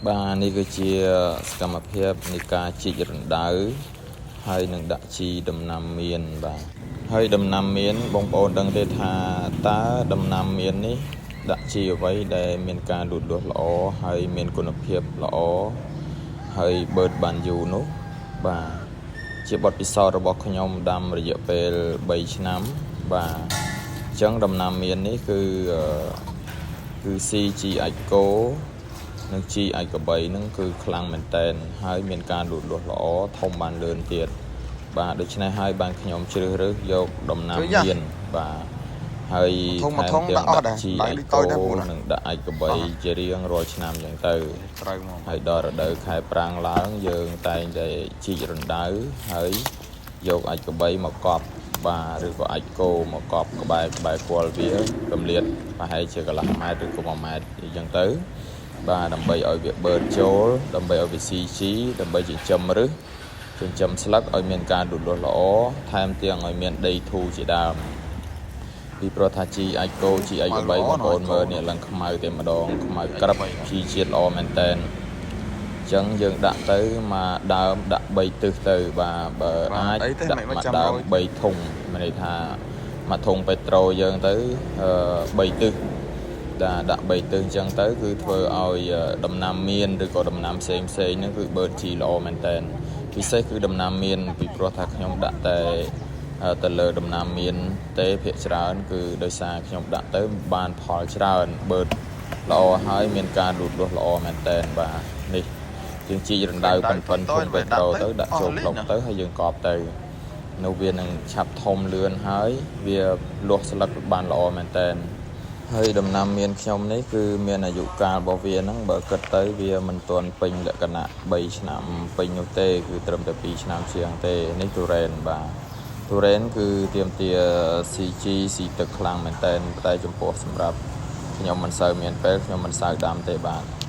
បាទនេះគឺជាសកម្មភាពនៃការជីករណ្ដៅហើយនឹងដាក់ជីដំណាំមៀនបាទហើយដំណាំមៀនបងប្អូនដឹងទេថាតើដំណាំមៀននេះដាក់ជីអ្វីដែលមានការលូតលាស់ល្អហើយមានគុណភាពល្អហើយបឺតបានយូរនោះបាទជាបទពិសោធន៍របស់ខ្ញុំដាំរយៈពេល3ឆ្នាំបាទអញ្ចឹងដំណាំមៀននេះគឺអឺគឺ ស៊ីជីអាចម៍គោ និងជីអាចម៍ក្របីហ្នឹងគឺខ្លាំងមែនតែនហើយមានការលូតលាស់ល្អធំបានលឿនទៀតបាទដូច្នេះហើយបានខ្ញុំជ្រើសរើសយកដំណាំ ឃើញ មៀនបាទហើយ ធំមួយ ថែមទាំង ធំដាក់អស់ ដាក់ជី ដែរ អាច ដៃ គោ ដូចតូចដែរពូណា និងដាក់អាចម៍ក្របីជារៀងរាល់ឆ្នាំអញ្ចឹងទៅ ត្រូវហ្មង ហើយដល់រដូវខែប្រាំងឡើងយើងតែងតែជីករណ្ដៅហើយយកអាចម៍ក្របីមកកប់បាទឬក៏អាចម៍គោមកកប់ក្បែរក្បែរគល់វាកម្លៀតប្រហែលជាកន្លះម៉ែត្រឬក៏1ម៉ែត្រអញ្ចឹងទៅបាទដើម្បីឲ្យវាបឺតចូលដើម្បីឲ្យវាស៊ីជីដើម្បីចិញ្ចឹមឫសចិញ្ចឹមស្លឹកឲ្យមានការលូតលាស់ល្អថែមទាំងឲ្យមានដីធូរជាដើមពីព្រោះថាជីអាចម៍គោជីអាចម៍ក្របីបងប្អូនមើលនេះឡើងខ្មៅតែម្ដងខ្មៅក្រឹបជីជាតិល្អមែនតែន អញ្ចឹងយើងដាក់ទៅមកដើមដាក់3ទិសទៅបាទបើ បាទ អាច អីទេ ដាក់ មិនចាំ មកដើម រយ 3ធុងមានន័យថាមួយធុងពេត្រូយើងទៅអឺ3ទិសដាក់ដាក់3ទិសអញ្ចឹងទៅគឺធ្វើឲ្យដំណាំមៀនឬក៏ដំណាំផ្សេងផ្សេងហ្នឹងគឺបឺតជីល្អមែនតែនពិសេសគឺដំណាំមៀនពីព្រោះថាខ្ញុំដាក់តែទៅលើដំណាំមៀនទេភាគច្រើនគឺដោយសារខ្ញុំដាក់ទៅបានផលច្រើនបឺតល្អហើយមានការលូតលាស់ល្អមែនតែនបាទនេះ យើងជីករណ្ដៅប៉ិនប៉ិនធុងពេត្រូទៅដាក់ចូលផ្លុកទៅហើយយើងកប់ទៅនោះវានឹងឆាប់ធំលឿនហើយវាលាស់ស្លឹកបានល្អមែនតែនហើយដំណាំមៀនខ្ញុំនេះគឺមានអាយុកាលរបស់វាហ្នឹងបើគិតទៅវាមិនទាន់ពេញលក្ខណៈ3ឆ្នាំពេញនោះទេគឺត្រឹមតែ2ឆ្នាំជាងទេនេះទុរេនបាទទុរេនគឺទាមទារស៊ីជីស៊ីទឹកខ្លាំងមែនតែនតែចំពោះសម្រាប់ខ្ញុំមិនសូវមានពេលខ្ញុំមិនសូវដាំទេបាទ។